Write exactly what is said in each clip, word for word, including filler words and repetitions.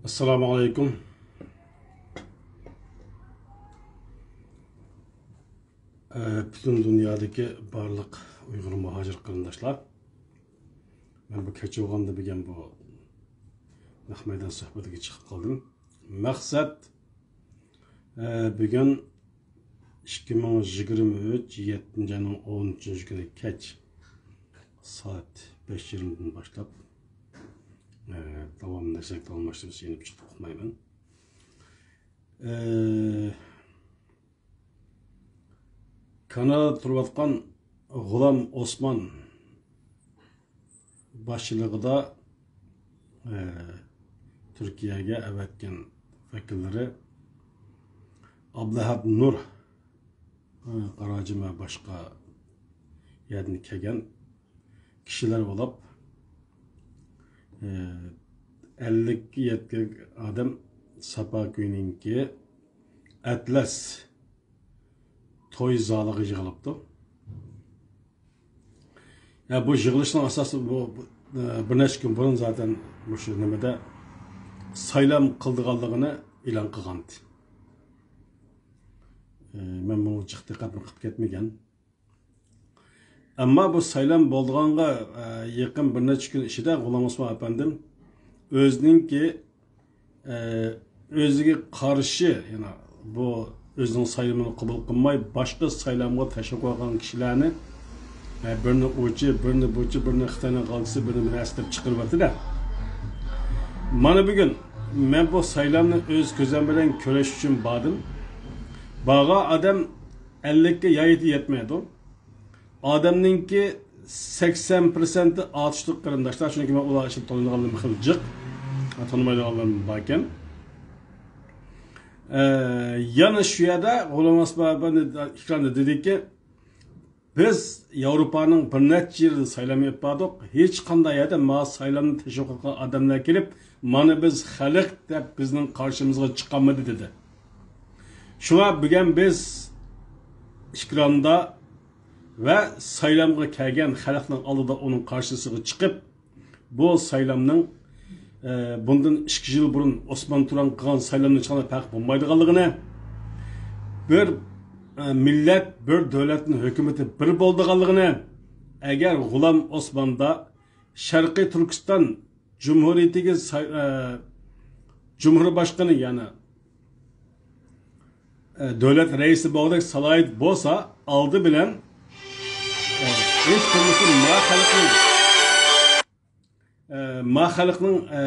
ئەسسالامۇ ئەلەيكۇم. ئە، پۈتۈن دۇنيادىكى بارلىق ئۇيغۇر مۇھاجىر قېرىنداشلار. مەن بۇ كەچ بولغاندا بۈگۈن بۇ نەق مەيدان سۆھبىتىگە چىقىپ قالدىم. مەقسەت، ئە، بۈگۈن ئىككى مىڭ يىگىرمە ئۈچ يەتتىنچى ئاينىڭ ئون ئۈچىنچى كۈنى كەچ سائەت بەش يېرىمدىن باشلاپ، ئە، داۋاملىشىپ، داۋاملاشتۇرۇپ يېنىپ چىقتى ئۇقمايمەن. ئە، كانادادا تۇرۇۋاتقان غۇلام ئوسمان باشچىلىقىدا، ئە، تۈركىيەگە ئەۋەتكەن ۋەكىللىرى ئابلەھەت نۇر، ئە، قاراجىم ۋە باشقا يەردىن كەلگەن كىشىلەر بولۇپ، ئە، ئەللىككە يەتكەن ئادەم ساپاكۆينىڭكى ئەتلەس توي زالىغا يىغىلىپتۇ. يا، بۇ يىغىلىشنىڭ ئاساسى بۇ، بۇ، ئە، بىر نەچچە كۈن بۇرۇن زاتەن مۇشۇ نېمىدە سايلام قىلىدىغانلىقىنى ئېلان قىلغانىدى. ئە، مەن بۇنىڭغا جىق دىققەتمۇ قىلىپ كەتمىگەن. ئەمما بۇ سايلام بولىدىغانغا، ئە، يېقىن بىر نەچچە كۈن ئىچىدە غۇلام ئوسمان ئەپەندىم ئۆزىنىڭكى، ئە، ئۆزىگە قارشى، يەنى بۇ ئۆزىنىڭ سايلىمىنى قوبۇل قىلماي، باشقا سايلامغا تەشۋىق قىلغان كىشىلەرنى، ئە، بىرنى ئۇچى، بىرنى بۇچى، بىرنى خىتاينىڭ غالچىسى، بىرنى بىرەرسى دەپ چىقىرىۋەتتى-دە. مانا بۈگۈن مەن بۇ سايلامنى ئۆز كۆزۈم بىلەن كۆرۈش ئۈچۈن باردىم. بارغان ئادەم ئەللىككە يا يەتمەيدۇ. ئادەمنىڭكى سەكسەن پىرسەنتى ئاتۇشلۇق قېرىنداشلار، چۈنكى مەن ئۇلار ئىچىدە تونۇيدىغانلىرىم خېلى جىق، تونۇمايدىغانلىرىم باركەن. ئە، يەنە شۇ يەردە غۇلام ئوسمان ئەپەندى ئېكراندا دېدىكى، بىز ياۋروپانىڭ بىر نەچچە يېرىدىن سايلام ئېلىپ باردۇق، ھېچقانداق يەردە مانا سايلامنى تەشۋىق قىلغان ئادەملەر كېلىپ، مانا بىز خەلق دەپ بىزنىڭ قارشىمىزغا چىقالمىدى، دېدى. شۇڭا بۈگۈن بىز ئېكراندا ۋە سايلامغا كەلگەن خەلقنىڭ ئالدىدا ئۇنىڭ قارشىسىغا چىقىپ، بۇ سايلامنىڭ، ئە، بۇندىن ئىككى يىل بۇرۇن ئوسمان تۇران قىلغان سايلامدىن ھېچقانداق پەرق بولمايدىغانلىقىنى، بىر، ئە، مىللەت، بىر دۆلەتنىڭ ھۆكۈمىتى بىر بولىدىغانلىقىنى، ئەگەر غۇلام ئوسماندا شەرقىي تۈركىستان جۇمھۇرىيىتىگە ساي-، ئە، جۇمھۇر باشقىنى، يەنى، ئە، دۆلەت رەئىسى بولغۇدەك سالاھىيەت بولسا، ئالدى بىلەن، ئە، ھېچ بولمىسا ما خەلقنىڭ، ئە، ما خەلقنىڭ، ئە،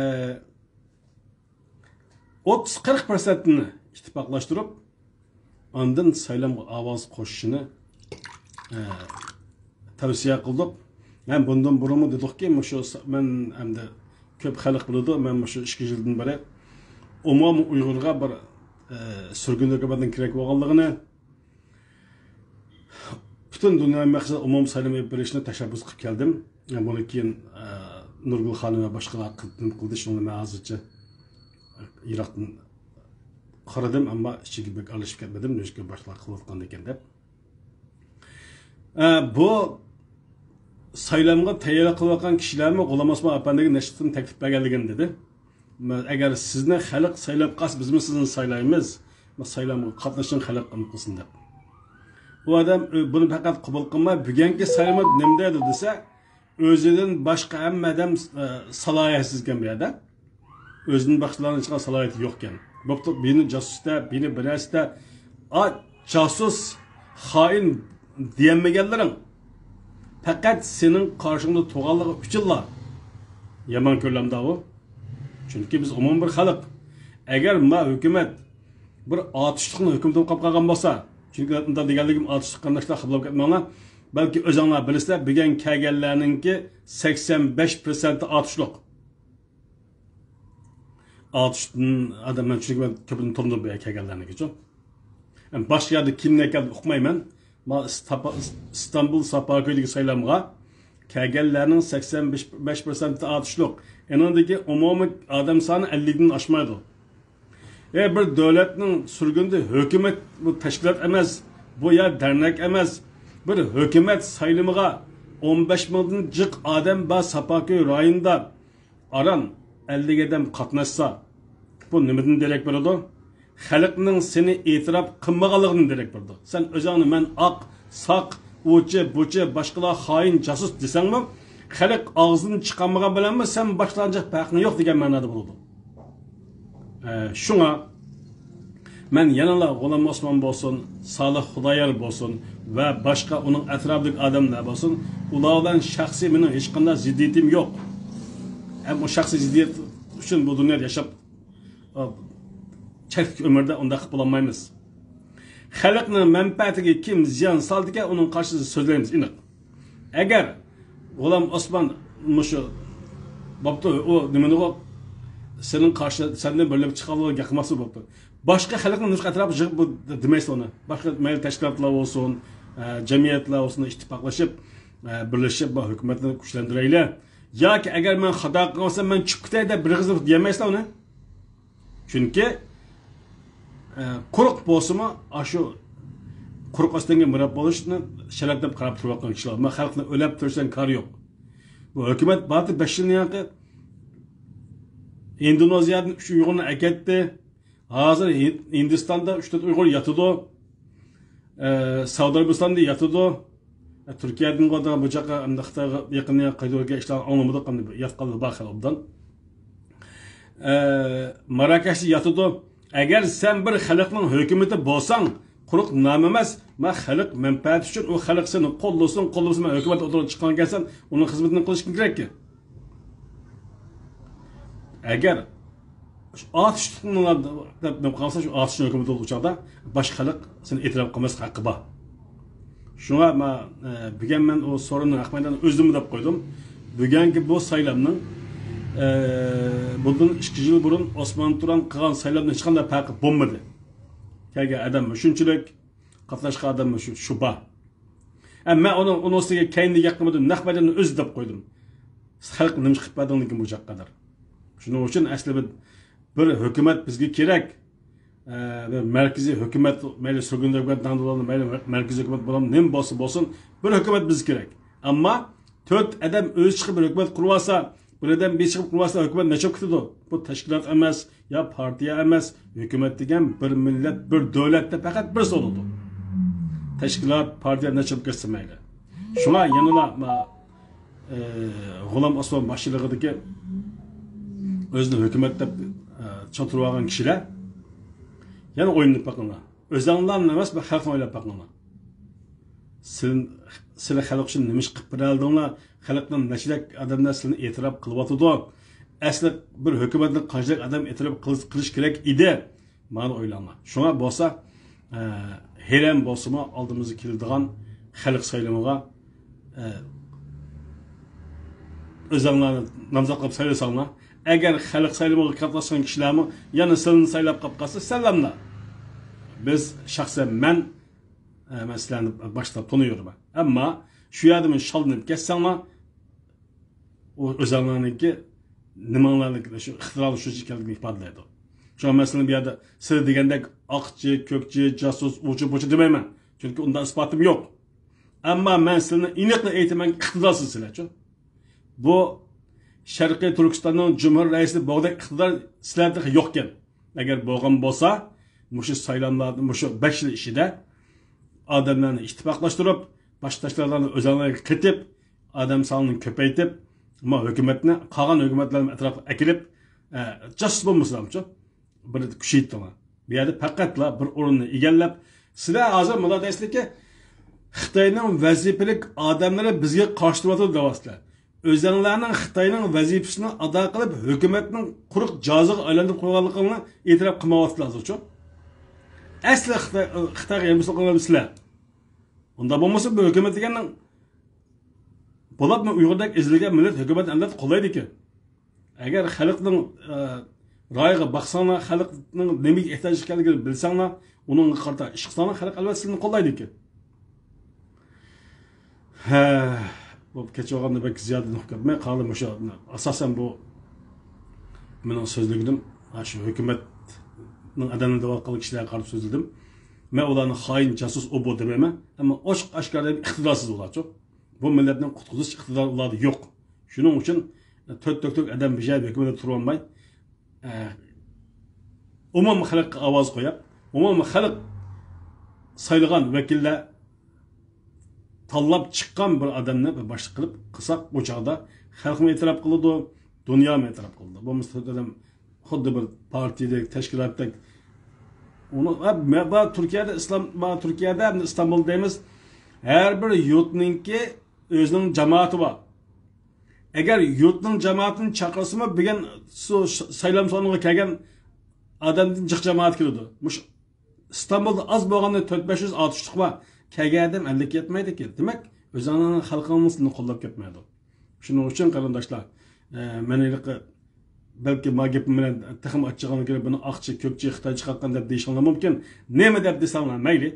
ئوتتۇز قىرىق پىرسەنتىنى ئىتتىپاقلاشتۇرۇپ، ئاندىن سايلامغا ئاۋاز قوشۇشىنى، ئە، تەۋسىيە قىلدۇق. ھەم بۇندىن بۇرۇنمۇ دېدۇقكى، مۇشۇ س-، مەن ئەمدى كۆپ خەلق بىلىدۇ، مەن مۇشۇ ئىككى يىلدىن بېرى ئومۇمىي ئۇيغۇرغا بىر، ئە، سۈرگۈن ھۆكۈمەتنىڭ كېرەك بولغانلىقىنى، پۈتۈن دۇنيا مەقسەت ئومۇمىي سايلام ئېلىپ بېرىشنى تەشەببۇس قىلىپ كەلدىم. بۇنى كېيىن، ئە، نۇرگۈل خانىم ۋە باشقىلار قىلدى، نېمە قىلدى، شۇنى مەن ھازىرچە يىراقتىن قارىدىم، ئەمما ئىچىگە بەك ئارىلىشىپ كەتمىدىم، نېمىشقا باشقىلار قىلىۋاتقاندىكىن دەپ. ئە، بۇ سايلامغا تەييارلىق قىلىۋاتقان كىشىلەرمۇ غۇلام ئوسمان ئەپەندىگە نەچچە قېتىم تەكلىپ بەرگەنلىكىنى دېدى. مە-، ئەگەر سىزنى خەلق سايلاپ قالسا، بىزمۇ سىزنى سايلايمىز. مە-، سايلامغا قاتنىشىڭ، خەلق ئۇنى قىلسۇن دەپ. ئۇ ئادەم، ئۆ-، بۇنى پەقەت قوبۇل قىلماي، بۈگۈنكى سايلامدا نېمە دەيدۇ دېسە، ئۆزىدىن باشقا ھەممە ئادەم، ئە، سالاھىيەتسىزكەن بۇ يەردە. ئۆزىدىن باشقىلارنىڭ ھېچقانداق سالاھىيىتى يوقكەن. بوپتۇ، بىرنى جاسۇس دە، بىرنى بىر نەرسە دە. ئا، جاسۇس، خائىن دېيەلمىگەنلىرىڭ پەقەت سېنىڭ قارشىڭدا تۇرغانلىقى ئۈچۈنلا يامان كۆرۈلەمدۇ ئۇ؟ چۈنكى بىز ئومۇمىي بىر خەلق. ئەگەر ما ھۆكۈمەت بىر ئاتۇشلۇقنىڭ ھۆكۈمىتى بولۇپ قالغان بولسا، چۈنكى مۇنداق دېگەنلىكىم، ئاتۇشلۇق قېرىنداشلار خاپا بولۇپ كەتمەڭلار. بەلكى ئۆزۈڭلار بىلىسىلەر، بۈگۈن كەلگەنلەرنىڭكى سەكسەن بەش پىرسەنتى ئاتۇشلۇق. ئاتۇشتىن ئادەم، مەن چۈنكى مەن كۆپىنى تونۇدۇم بۇ يەرگە كەلگەنلەرنىڭكىچۇ. مەن باشقا يەردە كىملەر كەلدى ئۇقمايمەن. ما ئىستاپا-، ئىستانبۇل ساپاكۆيدىكى سايلامغا كەلگەنلەرنىڭ سەكسەن بەش پىرسەنتى ئاتۇشلۇق. ئېنىڭدىكى ئومۇمىي ئادەم سانى ئەللىكتىن ئاشمايدۇ. ئە، بىر دۆلەتنىڭ سۈرگۈندە ھۆكۈمەت، بۇ تەشكىلات ئەمەس، بۇ يا دەرنەك ئەمەس. بىر ھۆكۈمەت سايلىمىغا ئون بەش مىڭدىن جىق ئادەم بار ساپاكۆي رايونىدا. ئاران ئەللىك ئادەم قاتناشسا، بۇ نېمىدىن دېرەك بېرىدۇ؟ خەلقنىڭ سېنى ئېتىراپ قىلمىغانلىقىدىن دېرەك بېرىدۇ. سەن ئۆزۈڭنى مەن ئاق، ساق، ئۇچى، بۇچى، باشقىلار خائىن، جاسۇس دېسەڭمۇ، خەلق ئاغزىدىن چىقارمىغان بىلەنمۇ سەن باشقىلارنىڭ پەرقىڭ يوق دېگەن مەنادا بولىدۇ. ئە، شۇڭا مەن يەنىلا غۇلام ئوسمان بولسۇن، سالىھ خۇدايار بولسۇن ۋە باشقا ئۇنىڭ ئەتراپىدىكى ئادەملەر بولسۇن، ئۇلار بىلەن شەخسىي مېنىڭ ھېچقانداق زىددىيىتىم يوق. ھەم ئۇ شەخسىي زىددىيەت ئۈچۈن بۇ دۇنيادا ياشاپ، ئا، چەكلىك ئۆمۈردە ئۇنداق قىلىپ بولالمايمىز. خەلقنىڭ مەنپەئەتىگە كىم زىيان سالىدىكەن، ئۇنىڭ قارشىسىدا سۆزلەيمىز، ئېنىق. ئەگەر غۇلام ئوسمان مۇشۇ بوپتۇ، ئۇ نېمىنىغۇ سېنىڭ قارشى، سەندىن بىرلىك چىققانلىقىغا گەپ قىلماقچى بوپتۇ. باشقا خەلقنى نېمىشقا ئەتراپىغا يىغىپ بۇ دېمەيسىلەر ئۇنى؟ باشقا مەيلى تەشكىلاتلار بولسۇن، ئە، جەمئىيەتلەر بولسۇن، ئىتتىپاقلىشىپ، ئە، بىرلىشىپ بۇ ھۆكۈمەتنى كۈچلەندۈرەيلى. ياكى ئەگەر مەن خاتا قىلغان بولسام، مەن چۈشۈپ كېتەي دەپ بىر ئېغىز دېيەلمەيسىلەر ئۇنى. چۈنكى، ئە، قۇرۇق بولسىمۇ، ئاشۇ قۇرۇق ئاستىنقى مۇرەب بولۇشنى شەرەپ دەپ قاراپ تۇرۇۋاتقان كىشىلەر. مانا خەلقنى ئۆلەپ تۇرۇشتىن كارى يوق. بۇ ھۆكۈمەت بارتى بەش يىلنىڭ ياقى ئىندونېزىيەدىن ئۈچ ئۇيغۇرنى ئەكەتتى. ھازىر ھىن-، ھىندىستاندا ئۈچ تۆت ئۇيغۇر ياتىدۇ. ئە، سەئۇدى ئەرەبىستاندا ياتىدۇ. ئە، تۈركىيەدىن بۇ چاققا، ئەمدى خىتايغا يېقىن قايتىۋەرگەن ئىشلارنى ئاڭلىمىدۇق، ئەمدى ياتقانلار بار خېلى ئوبدان. ئە، ماراكەشتە ياتىدۇ. ئەگەر سەن بىر خەلقنىڭ ھۆكۈمىتى بولساڭ، قۇرۇق نام ئەمەس، مەن خەلق مەنپەئەتى ئۈچۈن ئۇ خەلق سېنى قوللىسۇن، قوللىمىسۇن، مەن ھۆكۈمەت ئوتتۇرىغا چىققان ئىكەنسەن، ئۇنىڭ خىزمىتىنى قىلىشىڭ كېرەككەن. ئەگەر شۇ ئاتۇش تۇتقۇنلار دەپ نېمە قىلسا، شۇ ئاتۇشنىڭ ھۆكۈمىتى بولغان چاغدا باشقا خەلق سېنى ئېتىراپ قىلماسلىق ھەققى بار. شۇڭا ما-، ئە، بۈگۈن مەن ئۇ سورۇننىڭ ھەق مەيدانىدا ئۆزۈممۇ دەپ قويدۇم. بۈگۈنكى بۇ سايلامنىڭ، ئە، بۇندىن ئىككى يىل بۇرۇن ئوسمان تۇران قىلغان سايلامدىن ھېچقانداق پەرقى بولمىدى. كەلگەن ئادەممۇ شۇنچىلىك، قاتناشقان ئادەممۇ شۇ، شۇ بار. ئە، مەن ئۇنىڭ، ئۇنىڭ ئۈستىگە كەينىدىن گەپ قىلمىدىم، نەق مەيداندا ئۆزى دەپ قويدۇم. خەلققە نېمە قىلىپ بەردىڭ لېكىن بۇ چاغقا قەدەر؟ شۇنىڭ ئۈچۈن ئەسلى بىر، بىر ھۆكۈمەت بىزگە كېرەك. ئە، بىر مەركىزىي ھۆكۈمەت، مەيلى سۈرگۈندە ھۆكۈمەت، ناندىلاندا مەيلى مەركىزىي ھۆكۈمەت بولۇپ، نېمە بولسا بولسۇن، بىر ھۆكۈمەت بىزگە كېرەك. ئەمما تۆت ئادەم ئۆزى چىقىپ بىر ھۆكۈمەت قۇرۇۋالسا، بىر ئادەم بېشى چىقىپ قۇرۇۋالسا، ھۆكۈمەت نەچچە بولۇپ كېتىدۇ؟ بۇ تەشكىلات ئەمەس، يا پارتىيە ئەمەس، ھۆكۈمەت دېگەن بىر مىللەت، بىر دۆلەتتە پەقەت بىرسى بولىدۇ. تەشكىلات، پارتىيە نەچچە بولۇپ كەتسە مەيلى. شۇڭا يەنىلا ما-، ئە، غۇلام ئوسمان باشچىلىقىدىكى ئۆزىنى ھۆكۈمەت دەپ، ئە، چىڭ تۇرۇۋالغان كىشىلەر يەنە ئويلىنىپ بېقىڭلار. ئۆزۈڭلارنى ئەمەس، بىر خەلقنى ئويلاپ بېقىڭلار. سىلى، سىلى خەلق ئۈچۈن نېمە ئىش قىلىپ بېرەلىدىڭلار؟ خەلقنىڭ نەچچىلەك ئادەملەر سىلىنى ئېتىراپ قىلىۋاتىدۇ؟ ئەسلى بىر ھۆكۈمەتنى قانچىلىك ئادەم ئېتىراپ قىلىش، قىلىش كېرەك ئىدى؟ مانا ئويلاڭلار. شۇڭا بولسا، ئە، ھېلىھەم بولسىمۇ ئالدىمىزغا كېلىدىغان خەلق سايلىمىغا، ئە، ئۆزۈڭلارنى نامزات قىلىپ سايلىساڭلار، ئەگەر خەلق سايلىمىغا قاتناشقان كىشىلەرمۇ يەنە سىلىنى سايلاپ قاپ قالسا، سەللەملا. بىز، شەخسەن مەن، ئە، مەن سىلەرنى باشتا تونۇيورمەن. ئەمما شۇ يەردە مەن شاللىنىپ كەتسەڭلار، ئۇ ئۆزۈڭلارنىڭكى نېمىڭلارنىڭكى شۇ ئىقتىدارنىڭ شۇنچە ئىكەنلىكىنى ئىپادىلەيدۇ. شۇڭا مەن سىلەرنى بۇ يەردە سىلەر دېگەندەك ئاقچى، كۆكچى، جاسۇس، ئۇچى، بۇچى دېمەيمەن. چۈنكى ئۇنداق ئىسپاتىم يوق. ئەمما مەن سىلەرنى ئېنىقلا ئېيتىمەن، ئىقتىدارسىز سىلەرچۇ. بۇ شەرقىي تۈركىستاننىڭ جۇمھۇر رەئىسى بولغۇدەك ئىقتىدار سىلەردە يوقكەن. ئەگەر بولغان بولسا، مۇشۇ سايلاملاردا، مۇشۇ بەش يىل ئىچىدە ئادەملەرنى ئىتتىپاقلاشتۇرۇپ، باشقا تەشكىلاتلارنى ئۆزۈڭلارغا قېتىپ، ئادەم سانىنى كۆپەيتىپ، ما ھۆكۈمەتنى، قالغان ھۆكۈمەتلەرنى ئەتراپقا ئەكېلىپ، ئە، جاسۇس بولمىسىلامچۇ؟ بىر كۈچەيتىڭلار. بۇ يەردە پەقەتلا بىر ئورۇننى ئىگىلەپ، سىلەر ھازىر مۇنداق دەيسىلەركى، خىتاينىڭ ۋەزىپىلىك ئادەملىرى بىزگە قارشى تۇرۇۋاتىدۇ دەۋاتىسىلەر. ئۆزەڭلارنىڭ خىتاينىڭ ۋەزىپىسىنى ئادا قىلىپ، ھۆكۈمەتنىڭ قۇرۇق جازىغا ئايلاندۇرۇپ قويغانلىقىڭلارنى ئېتىراپ قىلمايۋاتىسىلەر ھازىرچۇ. ئەسلى خىتاي، خىتايغا يەنە بىر سوقۇلغان سىلەر. ئۇنداق بولمىسا، بۇ ھۆكۈمەت دېگەننىڭ بولۇپمۇ ئۇيغۇردەك ئېزىلگەن مىللەت ھۆكۈمەتنى ئەلۋەتتە قوللايدىكەن. ئەگەر خەلقنىڭ، ئە، رايىغا باقساڭلار، خەلقنىڭ نېمىگە ئېھتىياج ئىكەنلىكىنى بىلسەڭلار، ئۇنىڭغا قارىتا ئىش قىلساڭلار، خەلق ئەلۋەتتە سىلىنى قوللايدىكەن. ھە، بۇ كەچ بولغاندا بەك زىيادە نۇقۇپ كەتمەي قالدىم. مۇشۇ ئاساسەن بۇ مېنىڭ سۆزلىگىنىم، ھە، شۇ ھۆكۈمەتنىڭ ئادەملىرى دەۋاتقان كىشىلەرگە قارىتىپ سۆزلىدىم. مەن ئۇلارنى خائىن، جاسۇس، ئۇ بۇ دېمەيمەن. ئەمما ئوچۇق ئاشكارا ئىقتىدارسىز ئۇلارچۇ. بۇ مىللەتنى قۇتقۇزۇش ئىقتىدارى ئۇلاردا يوق. شۇنىڭ ئۈچۈن تۆت تۆكتۈك ئادەم بىر جايدا ھۆكۈمەتتە تۇرۇۋالماي، ئە، ئومۇمىي خەلققە ئاۋاز قويۇپ، ئومۇمىي خەلق سايلىغان ۋەكىللەر تاللاپ چىققان بىر ئادەمنى بىر باشلىق قىلىپ قىلساق، ئۇ چاغدا خەلقمۇ ئېتىراپ قىلىدۇ، دۇنيامۇ ئېتىراپ قىلىدۇ. بولمىسا تۆت ئادەم خۇددى بىر پارتىيەدەك، تەشكىلاتتەك. ئۇنى، ھە، مە-، بار تۈركىيەدە ئىسلام، بار تۈركىيەدە، ئىستانبۇل دەيمىز. ھەر بىر يۇرتنىڭكى ئۆزىنىڭ جامائىتى بار. ئەگەر يۇرتنىڭ جامائىتىنى چاقىرسىمۇ، بۈگۈن شۇ سايلام سورۇنىغا كەلگەن ئادەمدىن جىق جامائەت كېلىدۇ. مۇشۇ ئىستانبۇلدا ئاز بولغاندا تۆت بەش يۈز ئاتۇشلۇق بار. كەلگەن ئادەم ئەللىككە يەتمەيدىكەن. دېمەك، ئۆزۈڭنىڭ خەلقىڭ سېنى قوللاپ كەتمەيدۇ. شۇنىڭ ئۈچۈن قېرىنداشلار، ئە، مەن ھېلىقى بەلكى ما گېپىم بىلەن تېخىمۇ ئاچچىقىنى كۆرۈپ، بۇنى ئاقچى، كۆكچى، خىتاي چىقارتقان دەپ دېيىشىڭلار مۇمكىن. نېمە دەپ دېسەڭلار مەيلى.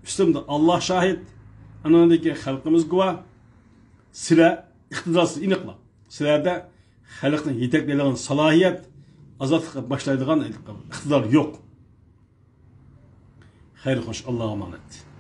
ئۈستۈمدە ئاللا شاھىت، ئانىڭدىكى خەلقىمىز گۇۋاھ. سىلەر ئىقتىدارسىز ئېنىقلا. سىلەردە خەلقنى يېتەكلەيدىغان سالاھىيەت، ئازادلىققا باشلايدىغان ئىقتىدار يوق. خەير خوش، ئاللاغا ئامانەت.